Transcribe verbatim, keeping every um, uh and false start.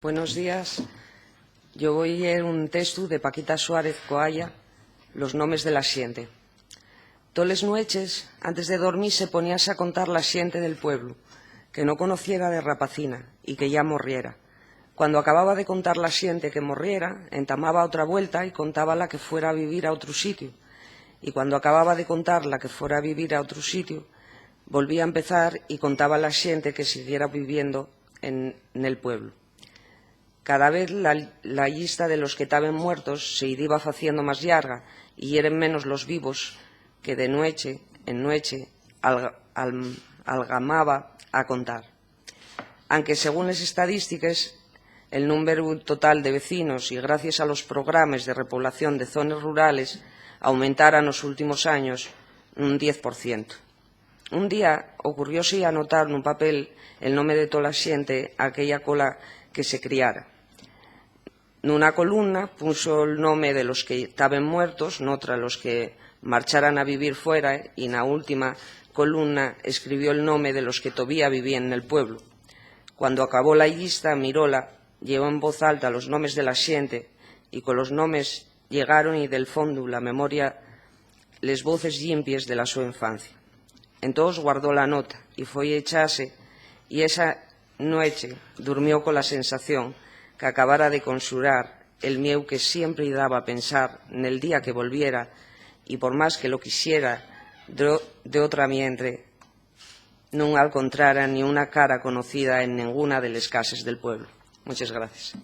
Buenos días. Yo voi lleer un textu de Paquita Suárez Coalla, Los nomes de la xente. Toles nueches, antes de dormise, poníase a contar la xente del pueblu, que no conociera de rapacina y que ya morriera. Cuando acababa de contar la xente que morriera, entamaba otra vuelta y contaba la que fuera a vivir a otru sitiu. Y cuando acababa de contar la que fuera a vivir a otru sitiu, volvía a empezar y contaba la xente que siguiera viviendo en, nel pueblu. Cada vez la, la llista de los que taben muertos se idiba faciendo más llarga y yeren menos los vivos que de nueche en nueche alga-, al-, algamaba a contar. Anque según les estadístiques, el númberu total de vecinos y gracies a los programes de repoblación de zones rurales aumentara nos últimos años un diez por ciento. Un día ocurrióse anotar nun papel el nome de tola xente aquella cola que se criara. Nuna columna puso'l nome de los que taben muertos, n'otra los que marcharan a vivir fuera, y na última columna escribió'l nome de los que tovía vivíen nel pueblu. Cuando acabó la llista, miróla, lleó en voz alta los nomes de la xente, y colos nomes llegaron-y del fondu la memoria les voces llimpies de la so infancia. Entós guardó la nota y foi echase, y esa nueche durmió cola sensación qu'acabara de conxurar el mieu que siempre-y daba pensar nel día que volviera, y por más que lo quixera d'o-, d'otra miente, nun alcontrara ni una cara conocida en nenguna de les cases del pueblu. Muchas gracias.